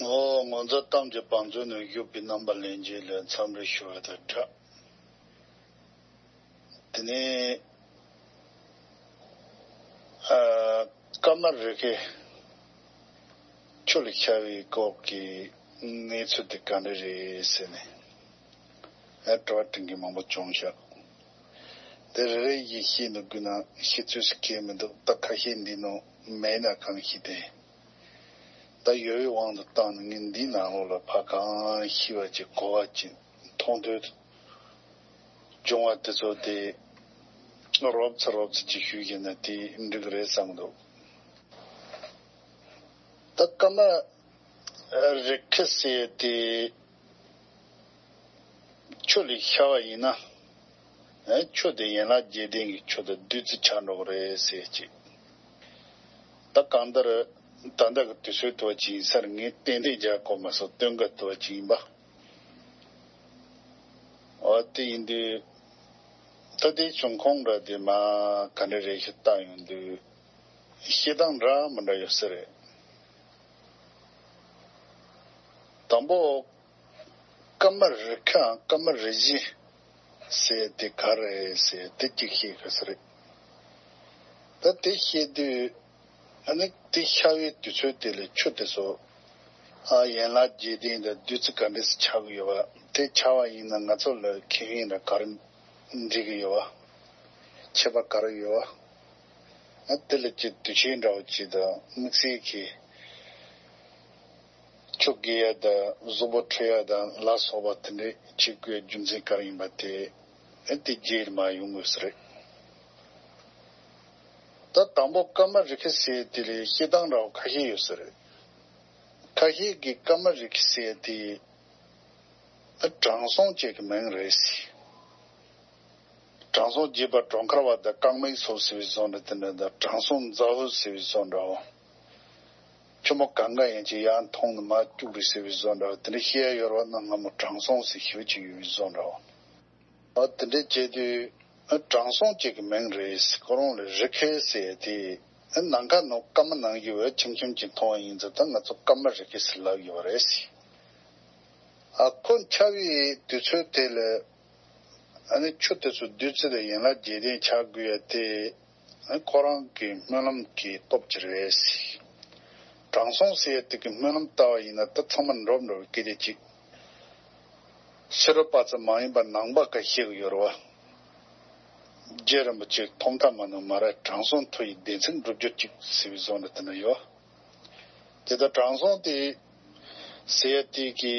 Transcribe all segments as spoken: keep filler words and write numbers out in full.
ཨོ། ང་ཚོ་གཏམ་གྱི་བང་མཛོད་ནས་བཞུགས་པའི་རྣམ་པ་ལྷན་རྒྱས་ལ་འཚམས་འདྲི་ཞུ་བ་དང་སྦྲགས། དེ་ནས་ཨ། ཀརྨ་རི་ཁའི་ཆུ་ལ་ཤར་བའི་སྐོར་གྱི་གནས་ཚུལ་དེ་ག་འདྲ་རེད་ཟེར་ནས་ཨ། དྲི་བ་དྲི་མཁན་མང་པོ་བྱུང་ཤག་དེ་རེ་རེ་བཞིན་བཤད་འདུག་དགོས་ན་བཤད་ཚོད་ཟེར་མཁན་མི་འདུག་ད་ཁ་ཤས་འདི་ནང་མེད་ན་གང་ཞིག་དེ། ད་ཡོད་པའི་དབང་དུ་བཏང་ནས་ངས་འདིའི་ནང་ལོགས་ལ་ཕར་གང་ཤེས་པ་ཅིག་གོ་བ་ཅིག་མཐོང་ཐོས་བྱུང་བ་དེ་ཚོ་དེ་རོབ་ཙམ་རོབ་ཙམ་ཅིག་ཞུས་ཤེ་ན་དེ་འགྲིག་གི་རེད་བསམ་གི་འདུག་ད་ཀརྨ་རི་ཁ་ཟེར་དེ་ཆུ་ལས་ཤར་བ་ཡིན་ན། ཆུ་དེ་ཡན་ལག་བརྒྱད་ལྡན་གྱི་ཆུ་དང་བདུད་རྩི་ཆགས་འགྲོ་གི་རེད་ཟེར་ཅིག་ད་གང་ལྟར་ད་ལྟ་གི་དུས་ཚོད་དུ་བ་ཅིག་ཡིན་སར་ངས་ཏན་ཏན་རྒྱག་གོ་མ་སོང་། སྟོན་ཁ་དུ་བ་ཅིག་ཡིན་པ། འོ་དེ་ཡིན་དུས་ད་དེའི་བྱུང་ཁུངས་འདྲ་དེ་མ་ག་འདྲ་རེད་ཞེས་བལྟ་ཡོང་དུས་བཤད་སྟངས་འདྲ་མི་འདྲ་ཡོད་ས་རེད། དང་པོ། ཀརྨ་རི་ཁའམ་ཀརྨ་རི་བཞི་ཟེར་དེ་ག་རེ་ཟེར་དེ་གཅིག་བཤད་དགོས་ས་རེད། ད་དེ་བཤད་དུས་ཨ་ནི་དེ་ཤར་བའི་དུས་ཚོད་དེ་ལ་ཆུ་དེ་ཚོ་ཨ་ཡན་ལག་བརྒྱད་ལྡན་དང་བདུད་རྩི་ག་འདྲས་སེ་ཆགས་ཀྱི་ཡོད་པ་དེ་ཆགས་པ་ཡིན་ན་ང་ཚོ་ལ་ཁེ་ཕན་ར་ག་རེ་འགྲིག་གི་ཡོད་པ་ཁྱད་པར་ག་རེ་ཡོད་པ་ཨ་དེ་ལ་ཅིག་དུས་ཆེན་འདྲ་བོ་ཅིག་དང་དམིགས་བསལ་གྱི། ཆུ་རྐྱལ་ཡ་དང་གཟུགས་པོ་འཁྲུད་ཡ་དང་ལ་སོགས་པ་དེ་འདྲའི་བྱེད་དགོས་རྒྱུ་མཚན་ག་རེ་ཡིན་པ་དེ་ཨེ་དེ་རྗེས་མ་ཡོང་དགོས་ས་རེད། ད་དང་པོ་ཀརྨ་རི་ཁ་ཟེར་དེ་ལས་བཤད་སྟངས་འདྲ་བོ་ཁ་ཤས་ཡོད་ས་རེད། ཁ་ཤས་ཀྱིས་ཀརྨ་རི་ཁ་ཟེར་དེ་ཨ་དྲང་སྲོང་བཅས་ཀྱི་མིང་རེད་ཟེར། དྲང་སྲོང་རྒྱས་པ་གྲོང་ཁར་བ་དང་རྐང་མིག་སོགས་ཟེར་བའི་བཟོ་འདྲ་དེ་འདྲ་དང་དྲང་སྲོང་མཛའ་བོ་ཟེར་བའི་བཟོ་འདྲ་བོ། ཆུ་མོ་གང་ག་ཡན་ཆད་ཡར་མཐོང་ནས་མར་སྐྱུག་རེད་ཟེར་བའི་བཟོ་འདྲ་བོ་དེ་འདྲ་བཤད་ཡ་ཡོད་རེད་བ། ན་སྔ་མོ་དྲང་སྲོང་ཟེར་ཞེ་པོ་ཅིག་ཡོད་པའི་བཟོ་འདྲ་བོ། ཨ་དེ་འདྲ་བྱས་དུས་ཨ་དྲང་སྲོང་གཅིག་གི་མིང་རེད། ཁོ་རང་ལ་རི་ཁ་ཟེར་ཡ་དེ་ཨ་ནམ་མཁའ་ནང་སྐར་མ་ནང་བཞིན་འོད་ཆེམ་ཆེམ་ཅིག་མཐོང་བ་ཡིན་ཙང་ད་ང་ཚོ་སྐར་མ་རི་ཁ་ཟེར་ལབ་ཡོད་པ་རེད་ཟེར། ཨ་ཁོ་འཆར་བའི་དུས་ཚོད་དེ་ལ་ཨ་ནི་ཆུ་དེ་ཚོ་བདུད་རྩི་དང་ཡན་ལག་བརྒྱད་ལྡན་ཆགས་དགོས་ཡ་དེ། ཨ་ཁོ་རང་གི་སྨོན་ལམ་གྱི་སྟོབས་ཀྱིས་རེད་ཟེར། དྲང་སྲོང་ཟེར་ཡ་དེ་གི་སྨོན་ལམ་བཏབ་པ་ཡིན་ན་ད་ཚང་མ་འགྲུབ་འགྲོ་བའི་སྐད་ཆ་ཅིག་ཕྱི་རོལ་པ་ཙམ་མ་ཡིན་པར་ནང་པ་ཀ་ཤེས་གི་ཡོད་རེད་བ། རྗེ་རིན་པོ་ཆེ་ཐོག་མཐའ་མ་ནས་མ་ར་དྲང་སྲོང་མཐུ་ཡི་བདེན་ཚིག་འགྲུབ་གྱུར་ཅིག་ཟེར་བའི་བཟོ་འདྲ་དེ་འདྲ་ཡོད། དེ་ལྟར་དྲང་སྲོང་དེ་ཟེར་ཡ་དེ་གི་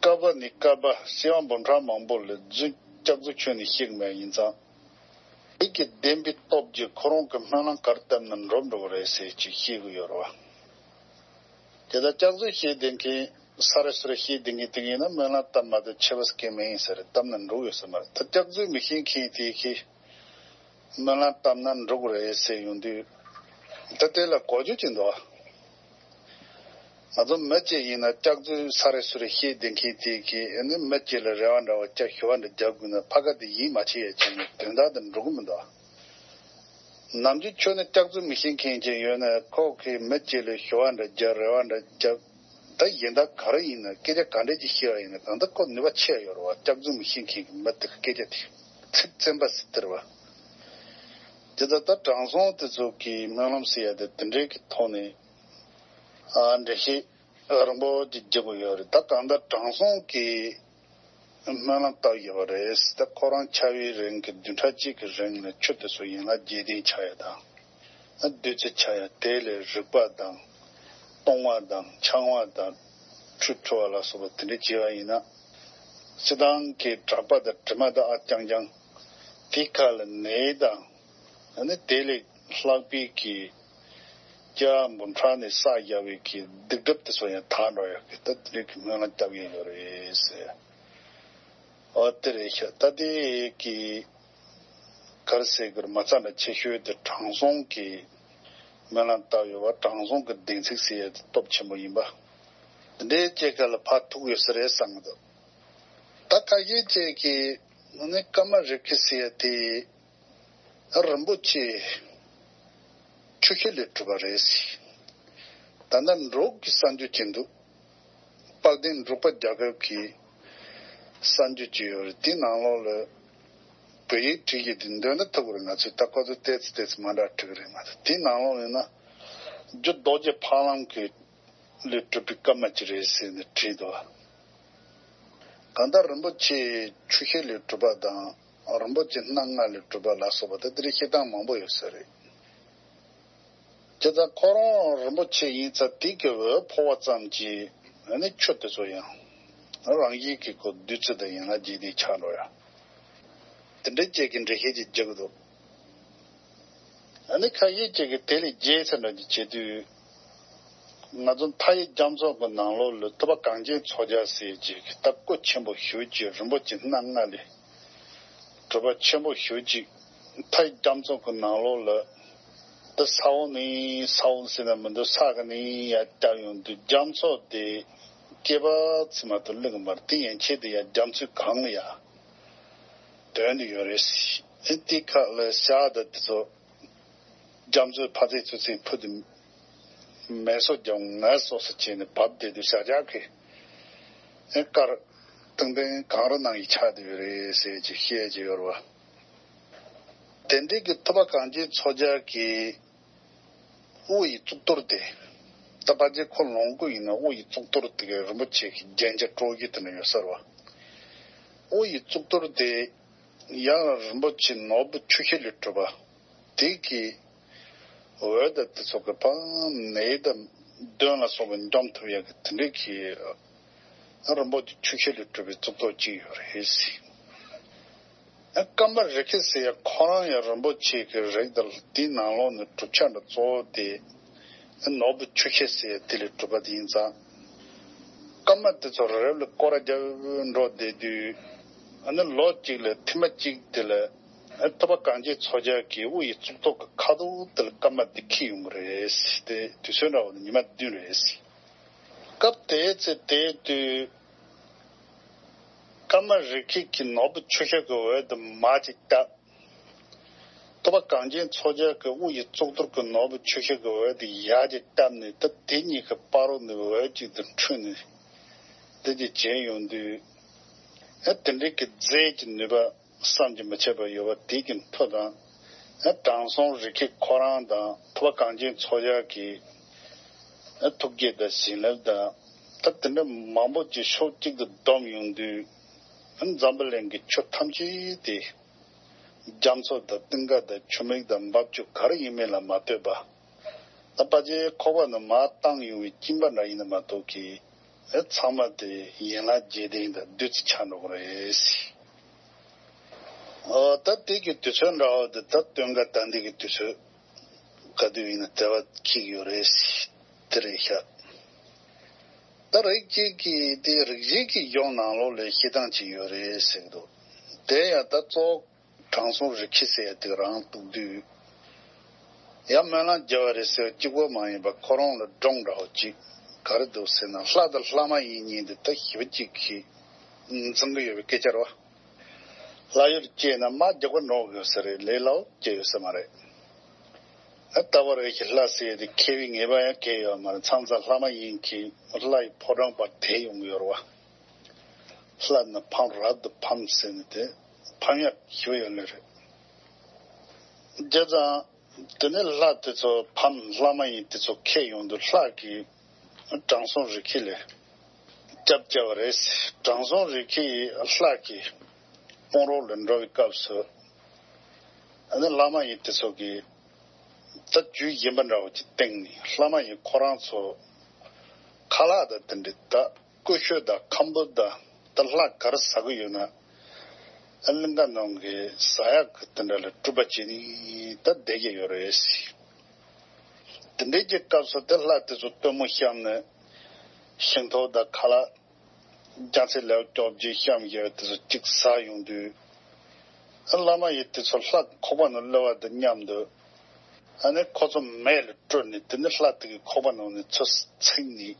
བསྐལ་པ་ནས་བསྐལ་པ་སྲིད་དབང་འབུམ་ཕྲག་མང་པོ་ལ་རྫུན་སྐྱག་རྫུན་ཁྱོན་ནས་བཤད་གི་མེད་ཡིན་ཙང་། དེ་གི་བདེན་པའི་སྟོབས་ཀྱིས་ཁོ་རང་གི་སྨོན་ལམ་ག་རེ་བཏབ་ན་འགྲུབ་འགྲོ་གི་རེད་ཟེར་ཅིག་བཤད་གི་ཡོད་རེད་བ། དེ་ལྟར་སྐྱག་རྫུན་བཤད་བསྡད་མཁན་ས་རེ་སུ་རེ་བཤད་བསྡད་མཁན་དེ་གི་ཡིན་ན་སྨོན་ལམ་བཏབ་མ་གཏོགས་ཁྱད་པར་ཟེར་མཁན་མེད་ཡིན་ས་རེད། བཏབ་ན་འགྲུབ་ཡོད་ས་མ་རེད། ད་སྐྱག་རྫུན་མི་བཤད་མཁན་དེ་གི་སྨོན་ལམ་བཏབ་ན་འགྲུབ་རེད་ཟེར་ཡོང་དུས། ད་དེ་ལ་གོ་རྒྱུ་ཅི་འདུག་ང་ཚོ་མི་གཅིག་ཡིན་ན་སྐྱག་རྫུན་ས་རེ་སུ་རེ་བཤད་བསྡད་མཁན་དེ་གིས་ཨ་ནི་མི་གཅིག་ལ་རེ་བ་འདྲ་བ་སྐྱག་ཞུ་བ་འདྲ་རྒྱག་དགོས་ན་ཕ་ག་དེ་ཡིད་མ་ཆེས་ཡ་ཅིག་ནི་དོན་དག་དེ་འགྲུབ་གི་མི་འདུག་ནམ་རྒྱུན་ཁྱོད་ནི་སྐྱག་རྫུན་མི་བཤད་མཁན་ཅིག་ཡོད་ན་ཁོ་གིས་མི་གཅིག་ལ་ཞུ་བ་འདྲ་རྒྱག་རེ་བ་འདྲ་རྒྱག་ད་གཞན་དག་ག་རེ་ཡིན་ན་སྐད་ཆ་ག་འདྲས་ཅིག་བཤད་པ་ཡིན་ན་གང་ལྟར་ཁོ་ནུས་པ་ཆེ་ཡོད་རེད་བ། སྐྱག་རྫུན་མི་བཤད་མཁན་གྱི་མི་དེ་གི་སྐད་ཆ་དེ་ཚིག་བཙན་པ་ཟེར་དེ་རེད་བ། དེ་ལྟར་ད་དྲང་སྲོང་དེ་ཚོ་གི་སྨོན་ལམ་ཟེར་ཡ་དེ་དེ་འདྲའི་གི་ཐོག་ནས་ཨ་འགྲེལ་བཤད་རིང་པོ་ཅིག་རྒྱག་དགོས་ཡོད་རེད། ད་གང་ལྟར་དྲང་སྲོང་གི་སྨོན་ལམ་བཏབ་ཡོད་པ་རེད། ད་ཁོ་རང་འཆར་བའི་རིང་གི་བདུན་ཕྲག་གཅིག་གི་རིང་ལ་ཆུ་དེ་ཚོ་ཡན་ལག་བརྒྱད་ལྡན་ཆགས་ཡ་དང་། བདུད་རྩི་ཆགས་ཡ་དེ་ལས་རིག་པ་དང་། གཏོང་བ་དང་འཆང་བ་དང་། ཁྲུས་ཁྲུ་བ་ལ་སོགས་པ་དེ་འདྲ་བྱས་པ་ཡིན་ན། སྤྱིར་བཏང་གི་གྲགས་པ་དང་དྲི་མ་དང་ཨ་རྐྱང་རྐྱང་། དེ་ཁ་ལ་ནད་དང་། ཨ་ནི་དེ་ལས་ལྷག་པའི་གི་སྐྱེ་བ་འབུམ་ཕྲག་ནས་བསགས་བཞག་པའི་གི་སྡིག་སྒྲིབ་དེ་ཚོ་ཡང་དག་འགྲོ་ཡག་གི་ད་དེ་འདྲའི་གི་སྨོན་ལམ་བཏབ་ཡས་ཡོད་རེད་ཟེར། ཨོ་དེ་རེད་ཤག་ད་དེ་གི་ག་རེ་ཟེར་དགོས་རེད། མ་རྩ་འདྲ་ཆེ་ཤོས་དེ་དྲང་སྲོང་གི་སྨོན་ལམ་བཏབ་ཡོད་པ། དྲང་སྲོང་གི་བདེན་ཚིག་ཟེར་ཡས་དེ་སྟོབས་ཆེན་པོ་ཡིན་པ། དེ་འདྲའི་སྐྱེ་ཁ་ལ་ཕར་ཐུག་ཡོད་ས་རེད་བསམ་གི་འདུག་ད་ཁ་ཤས་ཅིག་གིས་ནི་ཀརྨ་རི་ཁ་ཟེར་ཡ་དེ་རིན་པོ་ཆེ་ཆུ་ཤེལ་ལས་གྲུབ་པ་རེད་ཟེར། ད་ལྟ་འབྲུག་གི་གསར་འགྱུར་ཅིག་འདུག་དཔལ་ལྡན་འབྲུག་པ་རྒྱལ་ཁབ་ཀྱི་གསར་འགྱུར་ཅིག་ཡོད་རེད། དེའི་ནང་ལོགས་ལ་བོད་ཡིག་བྲིས་ཀྱི་དེ་འདོན་ན་ཐུབ་ཀྱི་རེད། ང་ཚོས་ད་ཁོ་ཚོ་ཏོག་ཙམ་ཏོག་ཙམ་མ་འདྲ་བྲིས་ཀྱི་རེད། ང་ཚོ་དེའི་ནང་ལོགས་ཡིན་ན་རྒྱུ་རྡོ་རྗེ་ཕ་ལམ་གྱི་ལས་གྲུབ་པའི་བཀའ་མ་ཅིག་རེད་ཟེར་ནས་བྲིས་འདུག་གང་ལྟར་རིན་པོ་ཆེ་ཆུ་ཤེལ་ལས་གྲུབ་པ་དང་རིན་པོ་ཆེ་སྣ་ལྔ་ལས་གྲུབ་པ་ལ་སོགས་པ་དེ་འདྲའི་བཤད་སྟངས་མང་པོ་ཡོད་ས་རེད། དེ་ལྟར་ཁོ་རང་རིན་པོ་ཆེ་ཡིན་ཙང་དེ་གི་འོད་ཕོག་པ་ཙམ་གྱིས་ཨ་ནི་ཆུ་དེ་ཚོ་ཡང་རང་བཞིན་གྱིས་ཁོ་བདུད་རྩི་དང་ཡན་ལག་བརྒྱད་ལྡན་ཆགས་འགྲོ་ཡ། དེ་འདྲའི་བཅས་ཀྱི་འགྲེལ་བཤད་ཅིག་རྒྱག་གི་འདུག་ཨ་ནི་ཁ་ཤས་ཅིག་གིས་དེ་ལས་རྒྱས་ཚར་འདྲ་ཅིག་བྱེད་དུས། ང་ཚོ་མཐའ་ཡས་རྒྱ་མཚོ་གི་ནང་ལོགས་ལ་ཐུབ་པ་གངས་ཅན་མཚོ་རྒྱལ་ཟེར་ཅིག་ད་སྐུ་ཆེན་པོ་ཞེ་ཅིག་རིན་པོ་ཆེ་སྣ་ལྔ་ལས་གྲུབ་པ་ཆེན་པོ་ཞེ་ཅིག་མཐའ་ཡས་རྒྱ་མཚོ་གི་ནང་ལོགས་ལ། ད་ས་འོག་ནས་ས་འོག་ཟེར་ན་མི་འདུག་ས་གི་ནས་ཡར་བརྒྱབ་ཡོང་དུས་རྒྱ་མཚོ་དེ་སྐེད་པ་ཙམ་མ་གཏོགས་སླེབས་ཀྱི་མ་རེད། དེ་ཡན་ཆད་དུ་ཡར་རྒྱ་མཚོའི་སྒང་ལ་ཡར་དོན་དུ་ཡོད་རེད། ཨེ་དེ་ཁ་ལ་བཞག་ད་དེ་ཚོ་རྒྱ་མཚོའི་ཕ་ཚིགས་ཚུར་ཚིགས་ཕུ་དུ་མེ་སོ་རྒྱབ་ངལ་གསོ་ས་བྱས་ནས་བབས་བསྡད་དུས་བཞག་བཞག་གི་ཨེ་དཀར་ཏིང་ཏིང་གངས་རི་ནང་གི་ཆགས་བསྡད་ཡོད་རེད་ཟེར་གྱི་བཤད་ཀྱི་ཡོད་རེད་བ། དེ་འདྲའི་གི་ཐུབ་པ་གངས་ཅན་མཚོ་རྒྱལ་གྱི་དབུ་ཡི་གཙུག་ཏོར་དེ། ད་ཕལ་ཆེར་ཁོ་ལོངས་སྐུ་ཡིན་ན་དབུ་ཡི་གཙུག་ཏོར་དེ་གའི་རིན་པོ་ཆེ་གི་རྒྱན་ཆ་སྤྲོ་སྐྱིད་དེ་འདྲ་ཡོད་ས་རེད་བ། དབུ་ཡི་གཙུག་ཏོར་དེ་ཡང་རིན་པོ་ཆེ་ནོར་བུ་ཆུ་ཤེལ་ལས་གྲུབ་པ། དེ་གི་འོད་དང་དེ་ཚོ་གི་ཕར་ནད་དང་གདོན་ལ་སོགས་པ་འཇོམས་ཐུབ་ཡག་གི་དེ་འདྲའི་གི་རིན་པོ་ཆེ་ཆུ་ཤེལ་ལས་གྲུབ་པའི་གཙུག་ཏོར་གཅིག་ཡོད་རེད་ཟེར། ཀརྨ་རི་ཁྲི་ཟེར་ཡ་ཁོ་རང་ཡང་རིན་པོ་ཆེ་གི་རིགས་དང་དེའི་ནང་ལོགས་ནས་གྲུབ་ཆ་འདྲ་གཙོ་བོ་དེ་ནོར་བུ་ཆུ་ཤེལ་ཟེར་ཡ་དེ་ལས་གྲུབ་པ་དེ་ཡིན་ཙང་། ཀརྨ་དེ་ཚོ་རི་རབ་ལ་སྐོར་ར་རྒྱབ་འགྲོ་བསྡད་དུས། ཨ་ནི་ལོ་གཅིག་ལ་ཐེངས་མ་གཅིག་དེ་ལ་ཨ་ཐུབ་པ་གངས་ཅན་མཚོ་རྒྱལ་གྱི་དབུ་ཡི་གཙུག་ཏོར་གྱི་ཁ་ཐུག་དེ་ལ་ཀརྨ་དེ་འཁྱེར་ཡོང་གི་རེད་ཟེར། དེ་དུས་ཚོད་འདྲ་བོ་ནི་ཉི་མ་བདུན་རེད་ཟེར། སྐབས་དེའི་ཚེ་དེའི་དུས་ཀརྨ་རི་ཁྲི་གི་ནོར་བུ་ཆུ་ཤེལ་གྱི་འོད་དེ་མར་ཅིག་བཏབ། ཐུབ་པ་གངས་ཅན་མཚོ་རྒྱལ་གྱི་དབུ་ཡི་གཙུག་ཏོར་གྱི་ནོར་བུ་ཆུ་ཤེལ་གྱི་འོད་དེ་ཡར་ཅིག་བཏབ་ནས། ད་དེ་གཉིས་ཀྱི་བར་རོ་ནས་འོད་ཅིག་ཏུ་འཕྲོས་ནས་དེ་ཅིག་བྱས་ཡོང་དུས། ཨ་དེ་འདྲའི་གི་རྫས་ཀྱི་ནུས་པ་བསམ་གྱིས་མི་ཁྱབ་པ་ཡོད་པ་དེ་གི་མཐུ་དང་། ཨ་དྲང་སྲོང་རི་ཁྲི་ཁོ་རང་དང་ཐུབ་པ་གངས་ཅན་མཚོ་རྒྱལ་གྱི་ཨ་ཐུགས་བསྐྱེད་དང་བྱིན་རླབས་དང་། ད་དེ་འདྲ་མང་པོ་ཅིག་ཕྱོགས་གཅིག་ཏུ་བསྡོམས་ཡོང་དུས། ཨ་འཛམ་བུ་གླིང་གི་ཆུ་ཐམས་ཅད་དེ། རྒྱ་མཚོ་དང་གཏིང་ཁ་དང་ཆུ་མིག་དང་འབབ་ཆུ་ག་རེ་ཡིན་མིན་ལ་མ་ལྟོས་པ། ད་ཕལ་ཆེར་ཁོག་པ་ནང་མར་བཏང་ཡོང་བའི་གཅིན་པ་འདྲ་ཡིན་ན་མ་གཏོགས་ཀྱི། ཨེ་ཚང་མ་དེ་ཡན་ལག་བརྒྱད་ལྡན་དང་བདུད་རྩི་ཆགས་འགྲོ་གི་རེད་ཟེར། ཨོ་ད་དེ་གི་དུས་ཚོད་འདྲ་བོ་དེ་ད་སྟོན་ཁ་ད་འདི་གི་དུས་ཚོད་ག་དུས་ཡིན་ན་དེ་བ་འཁྱེར་གྱི་ཡོད་རེད་ཟེར། དེ་རེད་ཤག་ད་རིགས་གཅིག་གིས་དེ་རིག་གཞས་ཀྱི་ཡོངས་ནང་ལོགས་ལ་བཤད་སྟངས་ཅིག་ཡོད་རེད་ཟེར་གྱི་འདུག་དེ་ཡང་ད་གཙོ་བོ་དྲང་སྲོང་རི་ཁྲི་ཟེར་ཡ་དེ་རང་གཏུག་དུས། ཡང་སྨོན་ལམ་རྒྱག་པ་རེད་ཟེར་བ་གཅིག་པོ་མ་ཡིན་པར་ཁོ་རང་ལ་སྒྲུང་འདྲ་བོ་གཅིག་ག་རེ་འདུག་ཟེར་ན། ལྷ་དང་ལྷ་མ་ཡིན་གཉིས་འདི་ད་ཞེ་པོ་གཅིག་གིས་མཚུངས་ཀྱི་ཡོད་པའི་སྐད་ཆ་རེད་བ། ལྷ་ཡུལ་སྐྱེས་ན་མ་རྒྱག་པ་ནོར་དགོས་ས་རེད། ལས་སླ་བོ་སྐྱེ་ཡོད་ས་མ་རེད། ཨ་ད་བར་ཨེ་ཤི་ལྷ་ཟེར་ཡ་དེ་མཁས་པའི་ངེས་པ་ཡང་གང་ཡོད་མ་རེད། མཚམས་མཚམས་ལྷ་མ་ཡིན་གྱིས་ལྷ་ཡི་ཕོ་བྲང་བར་དེད་ཡོང་གི་ཡོད་རེད་བ། ལྷ་ནི་ཕམ་རབ་ཏུ་ཕམ་ཟེར་ནས་དེ་ཕམ་ཡག་ཞུ་ཡོད་ལེ་རེད། བྱས་ཙང་དེ་ནས་ལྷ་དེ་ཚོ་ཕམ་ལྷ་མ་ཡིན་དེ་ཚོ་ཁྱེར་ཡོང་དུས་ལྷ་གིས་དྲང་སྲོང་རི་ཁྲི་ལ་སྐྱབས་བཅོལ་བ་རེད། དྲང་སྲོང་རི་ཁྲི་ཡིས་ལྷ་གི་དཔུང་རོགས་ལ་འགྲོ་བའི་སྐབས་སུ། ཨ་ནི་ལྷ་མ་ཡིན་དེ་ཚོ་གིས་ད་རྒྱུ་གཞན་པ་འདྲ་བོ་ཅིག་བཏིང་ནས། ལྷ་མ་ཡིན་ཁོ་རང་ཚོ་ཁ་ལག་དང་དེ་འདྲའི་ད་ཀུ་ཤུ་དང་ཁམ་བུ་དང་ད་ལྷ་ག་རེ་ཟ་གི་ཡོད་ན། ཨ་གླིང་ག་ནང་གི་ཟ་ཡག་གི་དེ་འདྲ་ལ་སྤྲུལ་པ་བྱས་ནས་ད་བསྡད་ཀྱི་ཡོད་རེད། དེ་འདྲའི་གི་སྐབས་སུ་དེ་ལྷ་དེ་ཚོ་སྟོན་མོ་བཤམས་ནས་ཤིང་ཐོག་དང་ཁ་ལག་རྒྱ་ཚད་ལེའུ་བཅོ་བརྒྱད་བཤམས་བཞག་དེ་ཚོ་གཅིག་ཟ་ཡོང་དུས། ཨ་བླ་མ་ཡིན་དེ་ཚོ་ལྷ་ཁོག་པ་ནང་སླེབས་པ་དང་མཉམ་དུ། ཨ་ནི་ཁོ་ཚོ་མེ་ལ་སྤྲོད་ནས་དེ་ནི་ལྷ་དེ་གི་ཁོག་པ་ནང་ནས་ཚུར་ཚིག་ནས།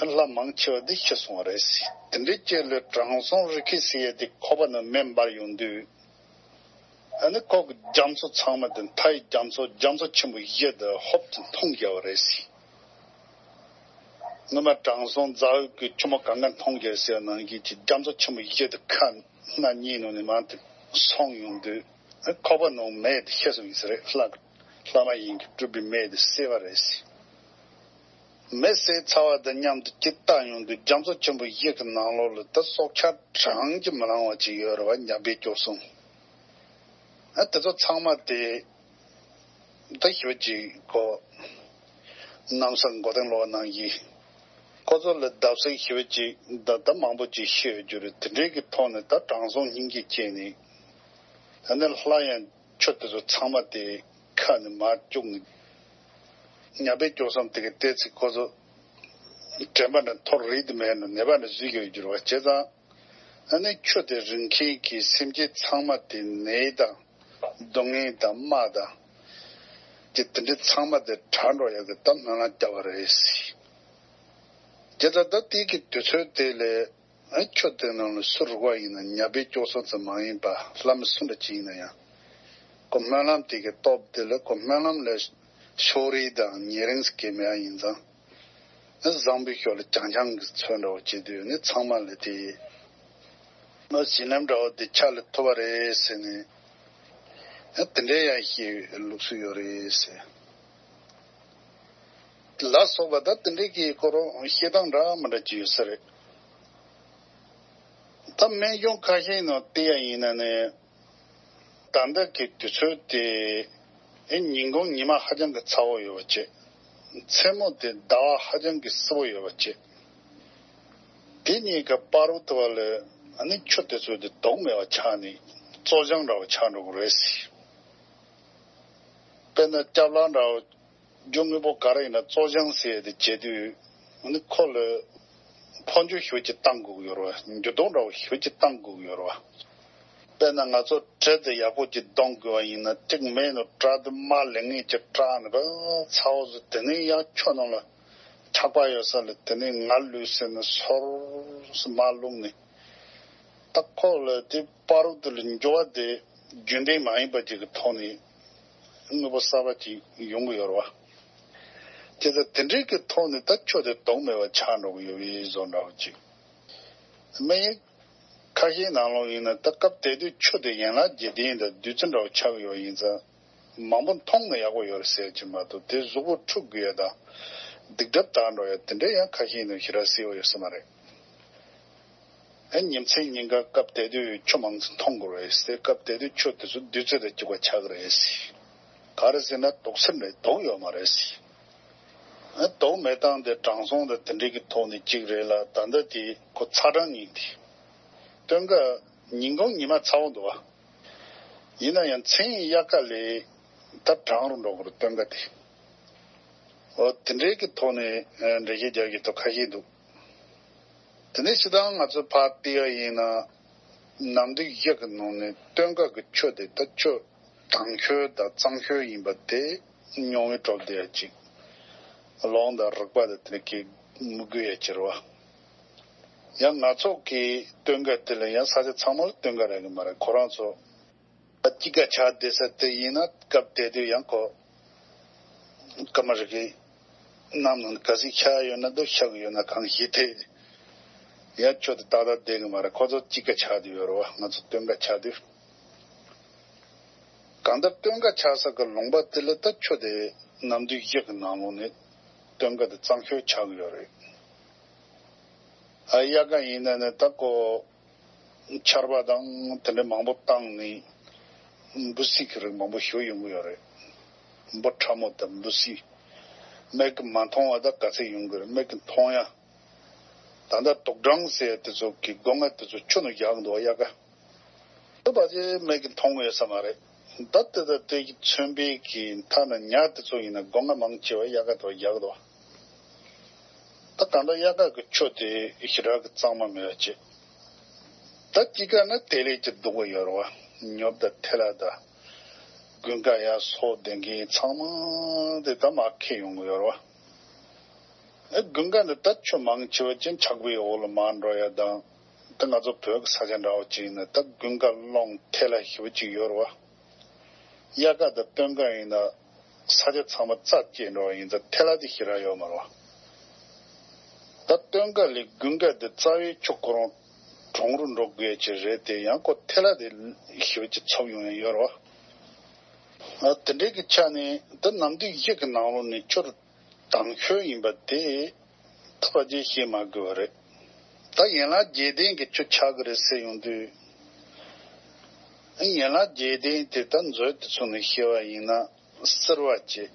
ཨ་ལྷ་མང་ཆེ་བ་དེ་ཤི་སོང་བ་རེད་ཟེར། དེ་འདྲའི་རྐྱེན་ལས་དྲང་སྲོང་རི་ཁྲི་ཟེར་ཡ་དེ་ཁོག་པ་ནང་མེ་འབར་ཡོང་དུས། ཨ་ནི་ཁོ་གི་རྒྱ་མཚོ་ཚང་མ་དེ་མཐའ་ཡི་རྒྱ་མཚོ་རྒྱ་མཚོ་ཆེན་པོ་བཞི་དེ་ཧོབ་ཏེ་འཐུང་བཞག་པ་རེད་ཟེར། སྔོན་མ་དྲང་སྲོང་རྫ་བོ་གི་ཆུ་མོ་གང་ག་མཐོང་རྒྱལ་ཟེར་ནང་གི་ཅི་རྒྱ་མཚོ་ཆེན་པོ་བཞི་དེ་ཁ་སྣ་གཉིས་ནང་ནས་མར་དེ་སོང་ཡོང་དུས་ཁོག་པ་ནང་མེ་དེ་ཤི་སོང་ཡིན་ས་རེད། ལྷ་ལྷ་མ་ཡིན་གྱི་སྤྲུལ་པའི་མེ་དེ་བསད་པ་རེད་ཟེར། མེ་བསད་ཚར་བ་དང་མཉམ་དུ་ཅི་བལྟ་ཡོང་དུས་རྒྱ་མཚོ་ཆེན་པོ་བཞི་གི་ནང་ལོགས་ལ་ད་སྲོག་ཆགས་གྲངས་ཀྱིས་མི་ལང་བ་ཅིག་ཡོད་རེད་བ། ཉ་སྦལ་སྐྱོ་སོང་། ཨ་དེ་ཚོ་ཚང་མ་དེ་ད་ཞེ་པོ་ཅིག་གོ། གནམ་ས་མགོ་རྟིང་སློག་གནང་གི། ཁོ་ཚོ་ལ་བརྡབ་གསིག་ཞེ་པོ་ཅིག་ད་ད་མང་པོ་ཅིག་ཤི་ཡོད་རྒྱུ་རེད། དེ་འདྲའི་གི་ཐོག་ནས་ད་དྲང་སྲོང་སྙིང་རྗེ་སྐྱེས་ནས། ཨ་ནི་སླར་ཡང་ཆུ་དེ་ཚོ་ཚང་མ་དེ་ཁ་ནས་མར་བཅུག་ནས། ཉ་སྦལ་སྐྱོ་སོང་དེ་གི་བལྟས་ཚེ་ཁོ་ཚོ་དྲན་པ་འདྲ་འཐོར་རེད་དེ་མེད་ནོ་ནད་པ་འདྲ་བཟོས་ཀྱི་ཡོད་རྒྱུ་རེད་བ། བྱས་ཙང་། ཨ་ནི་ཆུ་དེ་རིན་མཁན་གྱི་སེམས་ཅན་ཚང་མ་དེ་ནད་དང་སྡུག་བསྔལ་དང་དམག་དང་དེ་དེ་འདྲ་ཚང་མ་དེ་དྲག་འགྲོ་ཡག་གི་ད་སྨོན་ལམ་བརྒྱབ་པ་རེད། དེ་ལྟར་ད་དེ་གི་དུས་ཚོད་དེ་ལས་ཨ་ཆུ་དེ་ནང་ལ་སུ་རུག་པ་ཡིན་ན་ཉ་སྦལ་སྐྱོ་སོང་ཙམ་མ་ཡིན་པ་ལྷ་མི་སུ་འདྲ་ཅིག་ཡིན་ན་ཡང་ཁོ་སྨོན་ལམ་དེ་གི་སྟོབས་དེ་ལ་ཁོ་སྨོན་ལམ་ལས་ཤོག་རིལ་དང་ཉེ་རིང་སྐྱེ་མེད་ཡིན་ཙང་། བཟང་པོའི་ཞོར་ལ་རྐྱང་རྐྱང་གི་ཚོད་འདྲ་བོ་བྱེད་དུས་ནི་ཚང་མ་ལ་དེ། མ་བྱིན་ལམ་འདྲ་བོ་དེ་ཆ་ལ་ཐུབ་པ་རེད་ཟེར་ནས། དེ་འདྲའི་ཡང་ཤེས་ལུགས་སུ་ཡོད་རེད་ཟེར། ལ་སོགས་པ་ད་དེ་འདྲའི་གི་སྐོར་བཤད་སྟངས་འདྲ་མི་འདྲ་ཅིག་ཡོད་ས་རེད། ད་སྨན་གཞུང་ཁ་ཤས་ནང་བལྟས་ཡ་ཡིན་ན་ནི། ད་ལྟ་གི་དུས་ཚོད་དེ་ཨེ་ཉིན་གུང་ཉི་མ་ཧ་ཅང་གི་ཚ་བོ་ཡོད་པ་བྱས། མཚན་མོ་དེ་ཟླ་བ་ཧ་ཅང་གི་བསིལ་བོ་ཡོད་པ་བྱས། དེ་གཉིས་ཀ་བར་དུ་བ་ལ་ཨ་ནི་ཆུ་དེ་ཚོ་དེ་དོག་མེད་པ་ཆགས་ནས་བཙོ་སྦྱང་འདྲ་བ་ཆགས་འགྲོ་གི་རེད་ཟེར། དཔེར་ན་སྐྱབས་ལ་འདྲ་བ། རྒྱུ་དངོས་པོ་ག་རེ་ཡིན་ན་བཙོ་སྦྱང་ཟེར་ཡ་དེ་བྱེད་དུས། ཨ་ནི་ཁོ་ལ་འཕོ་འགྱུར་ཞེ་པོ་ཅིག་བཏང་དགོས་ཀྱི་ཡོད་རེད་བ། འགྱུར་ལྡོག་འདྲ་བོ་ཞེ་པོ་ཅིག་བཏང་དགོས་ཀྱི་ཡོད་རེད་བ། དཔེར་ན་ང་ཚོ་གྲི་དེ་ཡག་པོ་ཅིག་རྡུང་དགོས་པ་ཡིན་ན་གཅིག་མེད་ནོ་གྲི་དེ་མར་ལེན་ངེས་ཀྱི་བཀྲག་ནས་བ་ཚ་བོ་ཟེར། དེ་ནས་ཡང་ཆུ་ནང་ལ་ཆག་པ་ཡོད་ས་ལ་དེ་ནས་ང་ལུས་ཟེར་ནས་སོར་སོར་མར་བླུགས་ནས། ད་ཁོ་ལ་དེ་བར་དུ་ལ་འགྱུར་བ་དེ་རྒྱུན་ལྡན་མ་ཡིན་པ་ཅིག་གི་ཐོག་ནས་དངོས་པོ་གསར་པ་ཅིག་ཡོང་གི་ཡོད་རེད་བ། དེ་ལྟར་དེ་འདྲའི་གི་ཐོག་ནས་ད་ཆུ་དེ་དོག་མེད་པ་ཆགས་འགྲོ་གི་ཡོད་པའི་བཟོ་འདྲ་བོ་ཅིག་སྨན་ཡིག་ཁ་ཤས་ནང་ལོགས་ཡིན་ན་ད་སྐབས་དེ་དུས་ཆུ་དེ་ཡན་ལག་བརྒྱད་ལྡན་དང་བདུད་རྩི་འདྲ་བོ་ཆགས་ཀྱི་ཡོད་ཡིན་ཙང་། མང་པོ་མཐོང་ན་ཡག་པོ་ཡོད་རེད་ཟེར་གྱི་མ་གཏོགས་དེ་གཟུགས་པོ་འཁྲུ་དགོས་ཡ་དང་སྡིག་སྒྲིབ་དག་འགྲོ་ཡ་དེ་འདྲ་ཡང་ཁ་ཤས་ནས་ཞེ་དྲག་གསལ་པོ་ཡོད་ས་མ་རེད། ཨ་ཉིན་མཚན་ཉིན་གང་སྐབས་དེ་དུས་ཆུ་མང་ཙམ་འཐུང་དགོས་རེད་ཟེར། སྐབས་དེ་དུས་ཆུ་དེ་ཚོ་བདུད་རྩི་དང་གཅིག་པ་ཆགས་ཀྱི་རེད་ཟེར། ག་རེ་ཟེར་ན་དོག་སེལ་རེད། དོག་ཡོད་མ་རེད་ཟེར། ཨ་དོག་མེད་སྟངས་དེ་དྲང་སྲོང་དང་དེ་འདྲའི་གི་ཐོག་ནས་གཅིག་རེད་ལ། ད་ལྟ་དེ་ཁོ་ཚ་གྲང་གཉིས་དེ། སྟོན་ཀ་ཉིན་གུང་ཉི་མ་ཚ་བོ་འདུག་བ། ཡིན་ན་ཡང་མཚན་དབྱར་ཁ་ལས་ད་གྲང་རུ་འགྲོ་གི་རེད་སྟོན་ཀ་དེ། འོ་དེ་འདྲའི་གི་ཐོག་ནས་འགྲེལ་བཤད་རྒྱག་གི་ཐོག་ཁ་ཤས་འདུག་དེ་ནས་སྤྱིར་བཏང་ང་ཚོ་ཕར་བལྟས་པ་ཡིན་ན། ནམ་དུས་བཞི་གི་ནང་ནས་སྟོན་ཀ་གི་ཆུ་དེ་ད་ཆུ་དྭངས་ཤོས་དང་གཙང་ཤོས་ཡིན་པ་དེ་མྱོང་བའི་གྲོགས་དེ་ཡ་གཅིག་ལོང་དང་རིག་པ་དང་དེ་གི་མི་དགོས་ཡ་ཅིག་རེད་བ། ཡང་ང་ཚོ་གི་སྟོན་ཀ་དེ་ལ་ཡང་ས་ཆ་ཚང་མ་ལ་སྟོན་ཀ་རག་གི་མ་རེད། ཁོ་རང་ཚོ་དཀྱིལ་ཀ་ཆགས་བསྡད་ས་དེ་ཡིན་ན་སྐབས་དེ་དུས་ཡང་ཁོ་སྐར་མ་རེ་གི་གནམ་ནང་ག་ཚོད་ཤར་ཡོད་ན་འདུག་ཤར་གི་ཡོད་ན་གང་ཞིག་དེ་ཡང་ཆུ་དེ་ཏག་ཏག་བསྡད་གི་མ་རེད། ཁོ་ཚོ་དཀྱིལ་ཀ་ཆགས་བསྡད་ཡོད་རེད་བ། ང་ཚོ་སྟོན་ཀ་ཆགས་དུས། གང་ལྟར་སྟོན་ཀ་ཆགས་ས་གི་ལུང་པ་དེ་ལ་ད་ཆུ་དེ་ནམ་དུས་བཞི་གི་ནང་ལོགས་ནས་སྟོན་ཀ་དེ་གཙང་ཤོས་ཆགས་ཀྱི་ཡོད་རེད། ཨ་དབྱར་ཁ་ཡིན་ན་ནི་ད་ཁོ་ཆར་པ་དང་དེ་འདྲ་མང་པོ་བཏང་ནས་འབུ་སྲིན་གྱི་རིགས་མང་པོ་ཞིག་ཡོང་གི་ཡོད་རེད། འབུ་ཕྲ་མོ་དང་འབུ་སྲིན། མིག་གིས་མ་མཐོང་བ་ད་ག་ཚད་ཡོང་གི་རེད། མིག་གིས་མཐོང་ཡ། ད་ལྟ་དུག་སྦྲང་ཟེར་ཡ་དེ་ཚོ་གི་སྒོ་ང་དེ་ཚོ་ཆུ་ནང་བཞག་འདུག་དབྱར་ཁ། དེ་ཕལ་ཆེར་མིག་གིས་མཐོང་གི་ཡོད་ས་མ་རེད། ད་དེ་ད་དེ་གི་མཚོན་དཔེ་གི་མཐའ་ན་ཉ་དེ་ཚོ་ཡིན་ན་སྒོ་ང་མང་ཆེ་བ་དབྱར་ཁ་དེ་བ་བཞག་འདུག་ད་གང་ལྟར་དབྱར་ཁ་གི་ཆུ་དེ་ཞེ་དྲག་གི་གཙང་མ་མེད་པ་བྱས། ད་དཀྱིལ་ཀ་ན་དེ་ལས་ཀྱི་སྡུག་པ་ཡོད་རེད་བ། ཉོབ་དང་ཐལ་བ་དང་། དགུན་ཁ་ཡར་སོ་བསྡད་མཁན་ཚང་མ་དེ་ད་མར་འཁྱེར་ཡོང་གི་ཡོད་རེད་བ། ཨེ་དགུན་ཁ་འདི་ད་ཆུ་མང་ཆེ་བ་ཅན་ཆག་པའི་འོག་ལ་མར་འགྲོ་ཡ་དང་། ད་ང་ཚོ་བོད་ཀྱི་ས་ཆ་འདྲ་བོ་ཅིག་ཡིན་ན་ད་དགུན་ཁ་རླུང་ཐལ་བ་ཞེ་པོ་ཅིག་ཡོད་རེད་བ། དབྱར་ཁ་དང་སྟོན་ཁ་ཡིན་ན་ས་ཆ་ཚང་མ་རྩྭ་སྐྱེས་འགྲོ་བ་ཡིན་ཙང་ཐལ་བ་དེ་ཞེ་དྲག་ཡོད་མ་རེད་བ། སྟོན་ཀ་ལས་དགུན་ཀ་དེ་རྩ་བའི་ཆུ་ཁོ་རང་གྲང་རུ་འགྲོ་དགོས་ཀྱི་རེད་དེ། ཡང་ཁོ་ཐལ་བ་དེ་ཞེ་པོ་ཅིག་འཚུབ་ཡོང་ཡ་ཡོད་རེད་བ། ཨ་དེ་འདྲའི་གི་ཆ་ནས་འདི་ནམ་དུས་བཞི་གི་ནང་ལོགས་ནས་ཆུ་དྭངས་ཤོས་ཡིན་པ་དེ་ད་ཕལ་ཆེར་བཤད་མ་དགོས་པ་རེད། ད་ཡན་ལག་བརྒྱད་ལྡན་གྱི་ཆུ་ཆགས་ཀྱི་རེད་ཟེར་ཡོང་དུས། ཡན་ལག་བརྒྱད་ལྡན་དེ་ད་མཛོད་དེ་ཚོ་ནས་བཤད་པ་ཡིན་ན། བསིལ་བ་བཅས།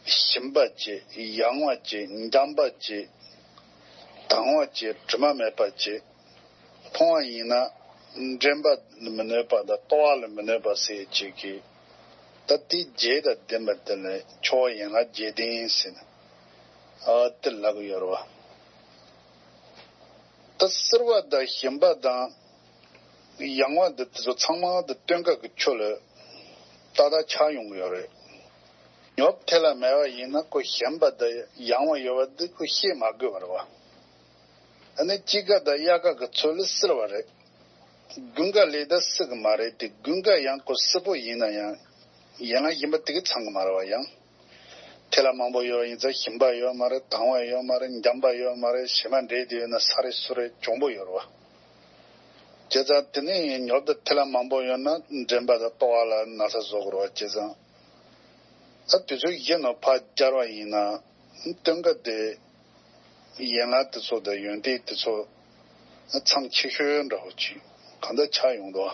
ཞིམ་པ་བཅས། ཡང་བ་བཅས། འཇམ་པ་བཅས། དྭངས་པ་བཅས། དྲི་མ་མེད་པ་བཅས། མཐོང་བ་ཡིན་ན་འདྲེན་པ་ལ་མི་གནོད་པ་དང་ལྟོ་བ་ལ་མི་གནོད་པ་ཟེར་བྱེད་ཀྱི། ད་དེ་བརྒྱད་དང་ལྡན་པ་དེ་ལ་ཆུ་བོ་ཡན་ལག་བརྒྱད་ལྡན་ཟེར་ནས་ཨ་དེ་ལབ་ཀྱི་ཡོད་རེད་བ། ད་བསིལ་བ་དང་ཞིམ་པ་དང་ཡང་བ་འདི་དེ་ཚོ་ཚང་མ་དེ་སྟོན་ཀ་གི་ཆུ་ལ་ཏག་ཏག་ཆགས་ཡོང་གི་ཡོད་རེད། ཉོབ་ཐལ་བ་མེད་པ་ཡིན་ན་ཁོ་ཞིམ་པ་དང་ཡང་བ་ཡོད་པ་འདི་ཁོ་བཤད་མ་དགོས་པ་རེད་བ། ཨ་ནི་དཔྱིད་ཀ་དང་དབྱར་ཀ་གི་ཆུ་ལས་བསིལ་བ་རེད། དགུན་ཀ་ལས་ད་བསིལ་གི་མ་རེད་དེ། དགུན་ཀ་ཡང་ཁོ་བསིལ་པོ་ཡིན་ན་ཡང་ཡན་ལག་ཞིམ་པ་དེ་གི་ཚང་གི་མ་རེད་བ། ཡང་ཐལ་བ་མང་པོ་ཡོད་པ་ཡིན་ཙང་ཞིམ་པ་ཡོད་མ་རེད། དྭངས་པ་ཡོད་མ་རེད། འཇམ་པ་ཡོད་མ་རེད། ཞེ་མ་འདྲེས་དེ་ཡོད་ན་སྲ་རེ་སུ་རེ་གྱོང་པོ་ཡོད་རེད་བ། བྱས་ཙང་དེ་ནས་ཉོབ་དང་ཐལ་བ་མང་པོ་ཡོད་ན་འདྲེན་པ་དང་ལྟོ་བ་ལ་ན་ཚ་བཟོ་གི་རེད་བ། བྱས་ཙང་ད་དུས་ཚོད་གཞན་ནང་ཕར་སྦྱར་བ་ཡིན་ན་སྟོན་ཀ་དེ་ཡན་ལག་དེ་ཚོ་དང་ཡོན་ཏན་དེ་ཚོ་མཚམས་ཆེ་ཤོས་འདྲ་བོ་ཅིག་གང་འདྲ་ཆགས་ཡོང་འདུག་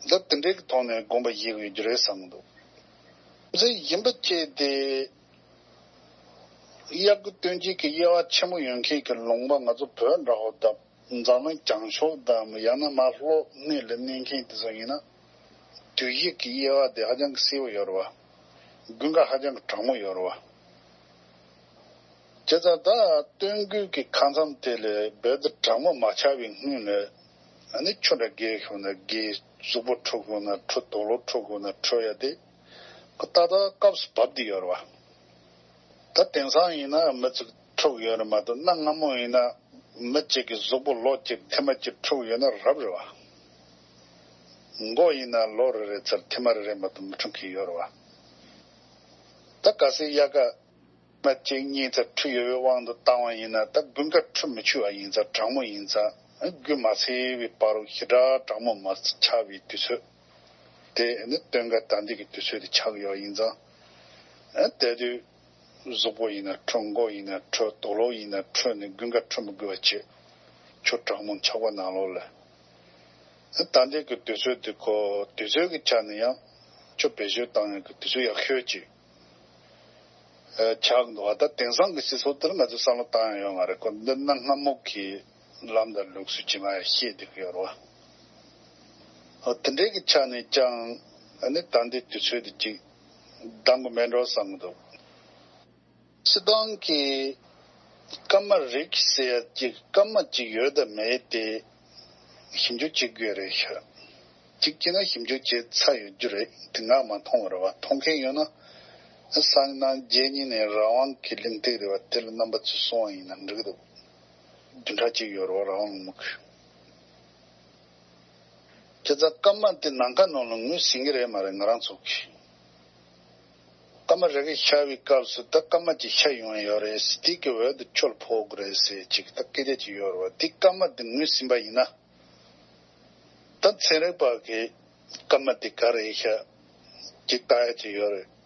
ད་དེ་འདྲའི་གི་ཐོག་ནས་དགོངས་པ་བཞེས་དགོས་རྒྱུ་རེད་བསམ་གི་འདུག་ཚེ་ཡིན་པ་བཅས་ཏེ། དབྱར་དགུན་སྟོན་དཔྱིད་ཀྱི་དབྱེ་བ་ཆེན་པོ་ཡོད་མཁན་གྱི་ལུང་པ་ང་ཚོ་བོད་འདྲ་བོ་དང་འཛམ་གླིང་བྱང་ཕྱོགས་དང་ཡང་ན་མར་ལྷོ་སྣེ་ལ་གནས་མཁན་དེ་ཚོ་ཡིན་ན། དུས་བཞི་གི་དབྱེ་བ་དེ་ཧ་ཅང་གི་གསལ་པོ་ཡོད་རེད་བ། དགུན་ཁ་ཧ་ཅང་གི་གྲང་མོ་ཡོད་རེད་བ། བྱས་ཙང་ད་སྟོན་དགུན་གྱི་ཁ་མཚམས་དེ་ལ་རྦད་དེ་གྲང་མོ་མ་ཆགས་པའི་སྔོན་ལ། ཨ་ནི་ཆུ་འདྲ་རྒྱས་ཤོག་ན་རྒྱས། གཟུགས་པོ་འཁྲུ་དགོས་ན་འཁྲུ། དུག་ལོག་འཁྲུ་དགོས་ན་འཁྲུ་ཡ་དེ་ཁོ་ཏག་ཏག་སྐབས་སུ་བབས་བསྡད་ཡོད་རེད་བ། ད་དེང་སང་ཡིན་ན་མི་ཚོ་འཁྲུ་གི་ཡོད་རེད་མ་གཏོགས། གནའ་སྔ་མོ་ཡིན་ན་མི་གཅིག་གི་གཟུགས་པོ་ལོགས་གཅིག་མཐེབ་མ་གཅིག་འཁྲུ་གི་ཡོད་ན་རབ་རེད་བ། མགོ་ཡིན་ན་ལོ་རེ་རེ་ཚར་མཐེབ་མ་རེ་རེ་མ་གཏོགས་མི་འཁྲུ་མཁན་ཡོད་རེད་བ། ད་གལ་སྲིད་དབྱར་ཁ་མ་གཅིག་གཉིས་ཙམ་འཁྲུ་ཡོད་པའི་དབང་དུ་བཏང་བ་ཡིན་ན། ད་དགུན་ཁ་འཁྲུ་མི་ཆུ་བ་ཡིན་ཙང་། གྲང་མོ་ཡིན་ཙང་། དགུན་མ་ཚེས་པའི་བར་དུ་ཞེ་དྲག་གྲང་མོ་མ་ཆགས་པའི་དུས་ཚོད་དེ་ནི་སྟོན་ཁ་ད་འདི་གི་དུས་ཚོད་དེ་ཆགས་ཡོད་ཡིན་ཙང་། དེ་དུས་གཟུགས་པོ་ཡིན་ན་འཁྲུ། མགོ་ཡིན་ན་འཁྲུ། དུག་ལོག་ཡིན་ན་འཁྲུ་ནས་དགུན་ཁ་འཁྲུ་མི་དགོས་པ་བྱེད། ཆུ་གྲང་མོ་ཆགས་པ་ནང་ལོགས་ལ། ད་འདི་གི་དུས་ཚོད་དེ་ཁོ་དུས་ཚོད་ཀྱི་ཆ་ནས་ཡང་ཆུ་བེད་སྤྱོད་བཏང་ཡག་གི་དུས་ཚོད་ཡག་ཤོས་ཅིག་ཆགས་འདུག་ད་དེང་སང་གི་སྤྱི་ཚོགས་འདིར་ང་ཚོས་བསམ་བློ་བཏང་ཡ་ཡོད་མ་རེད་ཁོ། འདི་གནའ་སྔ་མོ་གི་ལམ་དང་ལུགས་སྲོལ་ཇི་མ་ཡང་བཤད་བསྡད་ཀྱི་ཡོད་རེད་བ། འོ་དེ་འདྲའི་གི་ཆ་ནས་ཀྱང་ཨ་ནི་ད་ལྟའི་དུས་ཚོད་འདི་ཅིག་འདང་གི་མེད་འགྲོ་བསམ་གི་འདུག་སྤྱིར་བཏང་གི་སྐར་མ་རིགས་ཟེར་ཡ་ཅིག་སྐར་མ་ཅིག་ཡོད་དམ་མེད་དེ་ཞིབ་འཇུག་བྱེད་དགོས་རེད་ཤག་གཅིག་བྱས་ན་ཞིབ་འཇུག་བྱས་ཚར་ཡོད་རྒྱུ་རེད་དེ། ང་མ་མཐོང་བ་རེད་བ། མཐོང་མཁན་ཡོད་ན་སང་ཉིན་གནངས་ཉིན་ནས་རང་དབང་གི་གླེང་སྟེགས་རེད་བ། དེ་ལ་རྣམ་པ་ཚོས་གསུང་བ་ཡིན་ན་འགྲིག་གི་འདུག་བདུན་ཕྲག་གཅིག་ཡོད་རེད་བ། རང་དབང་ལུང་པ་གི། བྱས་ཙང་སྐར་མ་དེ་ནམ་མཁའ་ནང་ལ་ངོས་ཟིན་གྱི་རེད་མ་རེད། ང་རང་ཚོ་གི་སྐར་མ་རེ་གི་ཤར་བའི་སྐབས་སུ་ད་སྐར་མ་གཅིག་ཤར་ཡོང་ཡ་ཡོད་རེད། དེ་གི་འོག་ཏུ་ཆུ་ལ་ཕོག་གི་རེད་ཟེར་ཅིག་ད་སྐད་ཆ་ཅིག་ཡོད་རེད་བ། དེ་སྐར་མ་དེ་ངོས་ཟིན་པ་ཡིན་ན། ད་ཚན་རིག་པ་གིས་སྐར་མ་དེ་ག་རེ་ཡིན་ཤག་ཅིག་ལྟ་ཡ་ཅིག་ཡོད་རེད།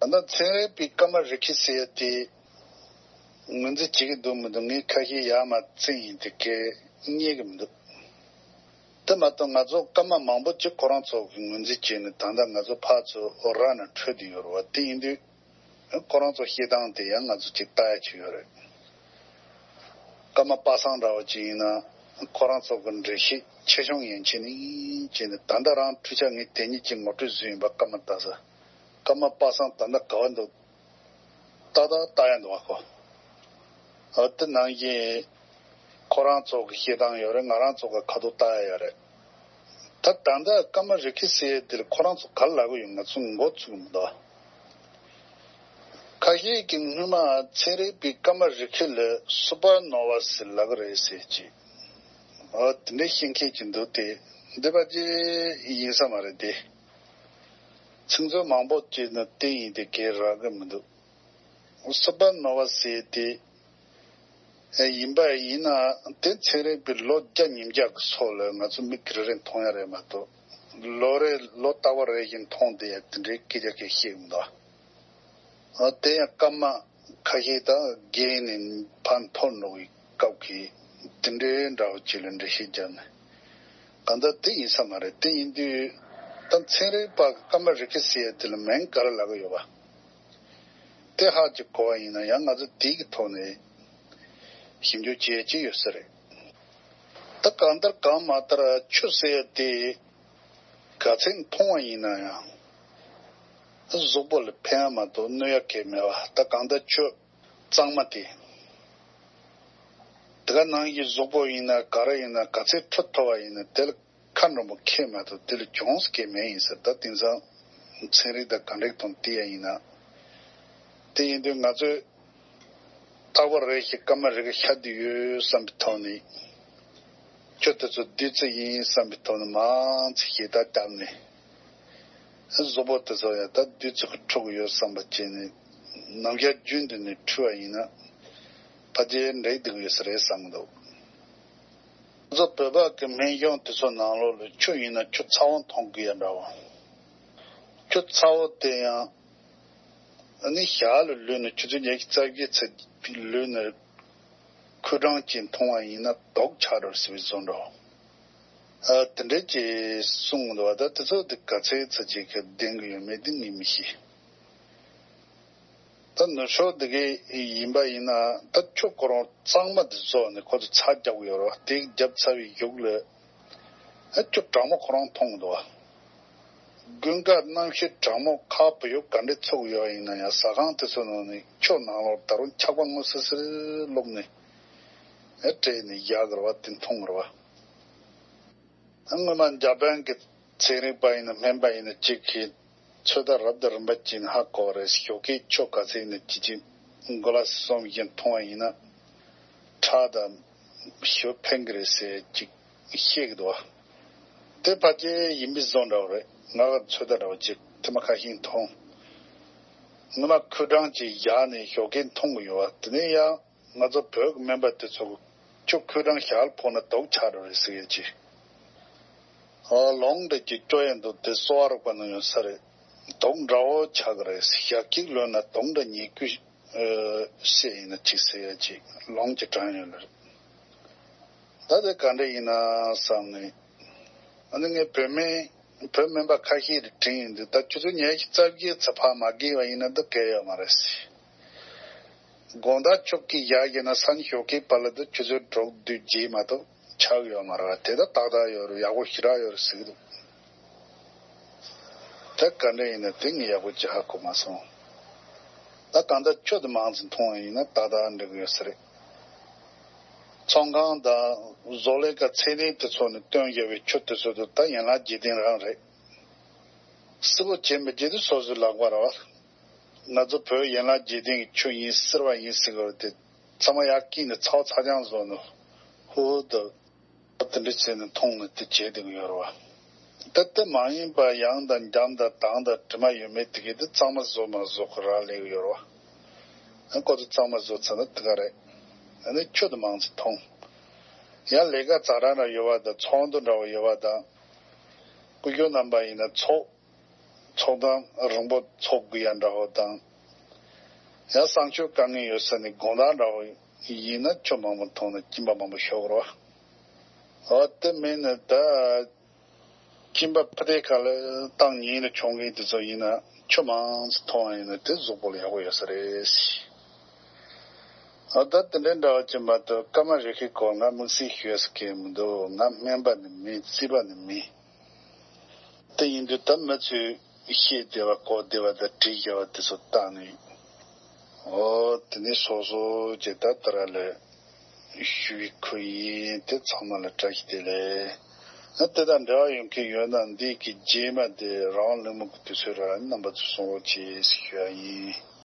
ད་ལྟ་ཚན་རིག་པའི་སྐར་མ་རིག་པ་ཟེར་ཡ་དེ་ངོས་འཛིན་བྱེད་ཀྱི་འདུག་མི་འདུག་ངས་ཁ་ཤས་ཡར་མར་རྩིས་ཡིན་དེ་གས་རྙེད་ཀྱི་མི་འདུག་དེ་མ་གཏོགས་ང་ཚོ་སྐར་མ་མང་པོ་ཅིག་ཁོ་རང་ཚོ་གིས་ངོས་འཛིན་བྱས་ནས། ད་ལྟ་ང་ཚོ་ཕར་ཚུར་ར་ནས་འཕྲོད་དེ་ཡོད་རེད་བ། དེ་ཡིན་དུས་ཁོ་རང་ཚོ་བཤད་སྟངས་དེ་ཡང་ང་ཚོ་ཅིག་ལྟ་ཡ་ཅིག་ཡོད་རེད། སྐར་མ་པ་སངས་འདྲ་བོ་ཅིག་ཡིན་ན་ཁོ་རང་ཚོ་གི་འགྲེལ་བཤད་ཆེ་ཆུང་ཡན་ཆད་ནས་བྱས་ནས། ད་ལྟ་རང་འཕྲུལ་ཆས་ངས་དེ་ཉིད་ཀྱི་ངོ་སྤྲོད་བཟོས་ཡིན་པ། སྐར་མ་ལྟ་ས། སྐར་མ་པ་སངས་ད་ལྟ་ག་བ་འདུག་ཏག་ཏག་ལྟ་ཡ་འདུག་བ་ཁོ། འོ་དེ་ནང་བཞིན་ཁོ་རང་ཚོ་གི་བཤད་སྟངས་ཡོད་རེད། ང་རང་ཚོ་གི་ཁ་ཐུག་ལྟ་ཡ་ཡོད་རེད། ད་ད་ལྟ་སྐར་མ་རི་ཁྲི་ཟེར་ཡ་དེ་ལ་ཁོ་རང་ཚོ་ག་རེ་ལབ་ཀྱི་ཡོད། ང་ཚོ་མགོ་ཚོས་ཀྱི་མི་འདུག་ཁ་ཤས་ཀྱིས་སྔོན་མ་ཚན་རིག་པའི་སྐར་མ་རི་ཁྲི་ལ་སུ་པར་ནོ་བ་ཟེར་ལབ་ཀྱི་རེད་ཟེར་གྱི། འོ་དེ་འདྲ་བཤད་མཁན་ཅིག་འདུག་སྟེ། འདི་ཕལ་ཆེར་ཡིན་ས་མ་རེད་དེ། ཚིག་མཛོད་མང་པོ་ཅིག་ནང་བལྟས་ཡིན་དེ་གས་རག་གི་མི་འདུག་སུ་པར་ནོ་བ་ཟེར་དེ་ཡིན་པ་ཡིན་ན། དེ་ཚན་རིག་པའི་ལོ་བརྒྱ་ཉིས་བརྒྱ་གི་སོགས་ལ་ང་ཚོ་མིག་གིས་རེ་རེ་མཐོང་ཡ་རེད་མ་གཏོགས། ལོ་རེ་ལོ་ལྟ་བུ་རེ་བཞིན་མཐོང་བསྡད་ཡ་དེ་འདྲའི་སྐད་ཆ་གང་ཡང་བཤད་མི་འདུག་ཨ། དེ་ཡང་སྐར་མ་ཁ་ཤས་དང་བརྒལ་ནས་ཕར་འཐོར་འགྲོ་བའི་སྐབས་ཀྱི་དེ་འདྲའི་འདྲ་བོ་ཅིག་ལ་འགྲེལ་བཤད་བརྒྱབ་ནས། གང་ལྟར་དེ་ཡིན་ས་མ་རེད། དེ་ཡིན་དུས་ད་ཚན་རིག་པ་གིས་སྐར་མ་རེ་ཁ་ཟེར་ཡ་དེ་ལ་མིང་ག་རེ་ལབ་ཀྱི་ཡོད་པ། དེ་ཧ་ཅང་གོ་བ་ཡིན་ན་ཡང་ང་ཚོ་དེའི་གི་ཐོག་ནས་ཞིབ་འཇུག་བྱེད་ཀྱི་ཡོད་ས་རེད། ད་གང་ལྟར་གང་མ་ལྟར་ཆུ་ཟེར་ཡ་དེ་ག་ཚོད་མཐོང་བ་ཡིན་ན་ཡང་གཟུགས་པོ་ལ་ཕན་མ་གཏོགས་གནོད་ཡ་གང་ཡང་མེད་པ། ད་གང་ལྟར་ཆུ་གཙང་མ་དེ། དེ་ག་ནང་བཞིན་གཟུགས་པོ་ཡིན་ན་ག་རེ་ཡིན་ན་ག་ཚོད་འཁྲུ་ཐུབ་པ་ཡིན་ན་དེ་ལ་ཁ་འགྲོ་མོ་ཁེལ་མ་ཐུབ། དེ་ལ་གྱོང་ཟེར་གང་ཡང་མེད་ཡིན་ཟེར། ད་དེང་སང་ཚན་རིག་དང་ག་འདྲ་གི་ཐོག་བལྟས་ཡ་ཡིན་ན། དེ་ཡིན་དུས་ང་ཚོས་རྟག་པར་རེ་ཞིག་སྐར་མ་རེ་ག་ཤར་བསྡད་ཡོད་བསམ་པའི་ཐོག་ནས། ཆུ་དེ་ཚོ་བདུད་རྩི་ཡིན་བསམ་པའི་ཐོག་ནས་མང་ཙམ་ཞེ་དྲག་བཏབ་ནས། གཟུགས་པོ་དེ་ཚོ་ཡང་ད་བདུད་རྩི་གིས་འཁྲུ་གི་ཡོད་བསམ་པ་བྱས་ནས། ནམ་ཞག་རྒྱུན་དུ་ནས་འཁྲུ་བ་ཡིན་ན་ཕལ་ཆེར་འགྲིག་བསྡད་ཀྱི་ཡོད་ས་རེད་བསམ་གྱི་འདུག་ང་ཚོ་བོད་པ་གི་སྨན་གཞུང་དེ་ཚོ་ནང་ལོགས་ལ་ཆུ་ཡིན་ན་ཆུ་ཚ་བོ་འཐུང་དགོས་ཡ་འདྲ་བོ། ཆུ་ཚ་བོ་དེ་ཡང་ཨ་ནི་ཞག་ལ་ལོན་ན་ཆུ་ཚོད་ཉི་ཤུ་རྩ་བརྒྱད་ཙམ་ལོན་ན་ཁུ་སྦྲང་ཅིག་འཐུང་བ་ཡིན་ན་དུག་ཆགས་འགྲོ་ཟེར་བའི་བཟོ་འདྲ་བོ། ཨ། དེ་འདྲ་ཅིག་གསུངས་འདུག་བ། ད་དེ་ཚོ་དེ་ག་ཚོད་ཙམ་ཅིག་གིས་ལྡན་གྱི་ཡོད་མེད་དེ་ངས་མི་ཤེས། ད་ནུབ་ཕྱོགས་འདི་གའི་ཡིན་པ་ཡིན་ན་ད་ཆུ་ཁོ་རང་གཙང་མ་དེ་བཟོས་ནས་ཁོ་ཚོས་ཚ་རྒྱག་གི་ཡོད་རེད་བ། དེ་བརྒྱབ་ཚར་བའི་གཞུག་ལ་ཨ་ཆུ་གྲང་མོ་ཁོ་རང་འཐུང་གི་འདུག་བ། དགུན་ཁ་གནམ་གཤིས་གྲང་མོ་ཁག་པོ་ཡོད། ག་འདྲས་ཚུགས་ཡོད་ཡིན་ན་ཡང་ཟ་ཁང་དེ་ཚོའི་ནང་ནས་ཆུ་ནང་ལོགས་ད་རུང་ཆར་པ་སྔོ་སིར་སིར་བླུགས་ནས་ཨ་སྤྲད་ནས་བཞག་གི་རེད་བ། དེ་འཐུང་གི་རེད་བ། སྔོན་མ་འཇར་པན་གྱི་ཚན་རིག་པ་ཡིན་ན་སྨན་པ་ཡིན་ན་གཅིག་གིས་ཚོད་ལྟ་རབ་དང་རིམ་པ་བྱས་ནས་ཧ་གོ་བ་རེད། ཞོགས་ཀས་ཆུ་ག་ཚོད་ཡིན་ན་ཅི་ཅི་གོ་ལ་གསུམ་བཞི་འཐུང་བ་ཡིན་ན་ཁྲག་དང་ཞོ་ཕན་གི་རེད་ཟེར་ཅིག་བཤད་གི་འདུག་བ། དེ་ཕལ་ཆེར་ཡིན་པའི་བཟོ་འདྲ་བ་རེད། ང་ག་ཚོད་ལྟ་འདྲ་བ་ཅིག་ཐེངས་མ་ཁ་ཤས་འཐུང་། སྔོན་མ་ཁུ་སྦྲང་ཅིག་བཞག་ནས་ཞོགས་ཀས་འཐུང་གི་ཡོད་བ། དེ་ནས་ཡང་ང་ཚོ་བོད་ཀྱི་སྨན་པ་དེ་ཚོ་གིས་ཆུ་ཁུ་སྦྲང་ཞག་ལ་ཕོག་ན་དུག་ཆགས་འགྲོ་རེད་ཟེར་ཡ་ཅིག་ཨ། ལོང་འདྲ་ཅིག་སྐྱོ་ཡ་འདུག་དེ་གསོ་བ་རིག་པ་ནང་ཡོད་ས་རེད། དུག་འདྲ་བོ་ཆགས་ཀྱི་རེད། ཞག་གཅིག་ལོན་ན་དུག་འདྲ་ཉེ་ཁུལ་ཨ་བཤད་ཡིན་ན་ཅིག་ཟེར་ཡ་ཅིག་ལོང་ཅིག་དྲངས་ཡོད་ལ་རེད། ད་དེ་ག་འདྲ་ཡིན་ན་བསམ་ནས། ཨ་ནི་ངས་བོད་སྨན་བོད་སྨན་པ་ཁ་ཤས་ལ་དྲིས་ཡིན་དུས། ད་ཆུ་ཚོད་ཉི་ཤུ་རྩ་བརྒྱད་ཙམ་ཕར་མ་བརྒལ་བ་ཡིན་ན་འདི་གས་ཡོད་མ་རེད་ཟེར། དགོང་དག་ཆུ་ཁོལ་བཞག་བྱས་ན་སང་ཉིན་ཞོགས་ཀའི་བར་ལ་འདི་ཆུ་ཚོད་དྲུག་བདུན་བརྒྱད་མ་གཏོགས་ཆགས་ཡོད་མ་རེད་བ། དེ་ད་ཏག་ཏག་ཡོད་རེད། ཡག་པོ་ཞེ་དྲག་ཡོད་རེད་ཟེར་གྱི་འདུག་ད་ག་འདྲ་ཡིན་ན་དེ་ངས་ཡག་པོ་ཅིག་ཧ་གོ་མ་སོང་། ད་གང་ལྟར་ཆུ་དེ་མང་ཙམ་འཐུང་བ་ཡིན་ན་ཏག་ཏག་འགྲིག་གི་ཡོད་ས་རེད། ཚོང་ཁང་དང་བཟོ་ལས་ཀྱི་ཚད་ལྡན་དེ་ཚོ་ནས་བཏོན་བཞག་པའི་ཆུ་དེ་ཚོ་དེ་ད་ཡན་ལག་བརྒྱད་ལྡན་རང་རེད། བསིལ་པོ་བྱེད་མི་བྱེད་དེ་སོ་སོའི་ལག་པ་རེད་བ། ང་ཚོ་བོད་ཡན་ལག་བརྒྱད་ལྡན་གྱི་ཆུ་ཡིན་བསིལ་བ་ཡིན་ཟེར་གྱི་རེད་དེ། ཚང་མ་ཡར་བསྐྱིས་ནས་ཚ་བོ་ཚ་རྐྱང་བཟོས་ནས་ཧུ་ཧུ་དུ་དེ་འདྲ་བྱས་ནས་འཐུང་ནས་དེ་བྱས་བསྡད་ཀྱི་ཡོད་རེད་བ། ད་དེ་མ་ཡིན་པ་ཡང་དང་འཇམ་དང་དྭངས་དང་དྲི་མ་ཡོད་མེད་དེ་གའི་དེ་གཙང་མ་བཟོ་མ་བཟོ་ཁོ་རང་ལས་ཀྱི་ཡོད་རེད་བ། ཨ་ཁོ་ཚོ་གཙང་མ་བཟོ་ཚར་ན་དེ་ག་རེད། ཨ་ནི་ཆུ་དེ་མང་ཙམ་འཐུང་། ཡང་ལས་ཀ་ཛ་དྲག་འདྲ་ཡོད་པ་དང་ཚོགས་འདུ་འདྲ་བོ་ཡོད་པ་དང་། སྐུ་ཞབས་རྣམ་པ་ཡིན་ན་ཚོགས་ཚོགས་གཏམ་རིང་པོ་ཚོགས་དགོས་ཡ་འདྲ་བོ་དང་། ཡང་གསང་སྤྱོད་དཀའ་ངལ་ཡོད་ས་ནས་དགོང་དག་འདྲ་བོ་ཡིན་ན་ཆུ་མང་པོ་འཐུང་ནས་གཅིན་པ་མང་པོ་ཤོར་གི་རེད་བ། འོ་དེ་མིན་ནི་ད་གཅིན་པ་ཕུ་དེ་ཁ་ལ་བཏང་ཉིན་ལ་བྱུང་མཁན་དེ་ཚོ་ཡིན་ན་ཆུ་མང་ཙམ་འཐུང་བ་ཡིན་ན་དེ་གཟུགས་པོ་ལ་ཡག་པོ་ཡོད་ས་རེད། ཨ། ད་དེ་འདྲའི་འདྲ་བ་ཅིག་མ་གཏོགས་སྐར་མ་རེ་ཁའི་སྐོར་ང་དམིགས་བསལ་ཤོད་ས་གང་ཡང་མི་འདུག་ང་སྨན་པ་ནི་མིན། རྩིས་པ་ནི་མིན། དེ་ཡིན་དུས་ད་མི་ཚོས་བཤད་བསྡད་པ་གོ་བསྡད་པ་དང་བྲིས་བཞག་པ་དེ་ཚོ་བལྟས་ནས། ཨོ་དེ་ནས་སོ་སོ་ཅིག་ད་ལྟ་ར་ལས་ཞུ་བའི་ཁུལ་ཡིན། དེ་ཚང་མ་ལ་བཀྲ་ཤིས་བདེ་ལེགས། ཨ། དེ་དང་འབྲེལ་བ་ཡོད་མཁན་ཡོད་ན་འདི་གི་རྗེས་མ་དེ་རང་དབང་གླེང་མོལ་གྱི་དུས་ཚོད་ར་རྣམ་པ་ཚོས་གསུང་རོགས་བྱེད་ཞེས་ཞུ་ཡ་ཡིན།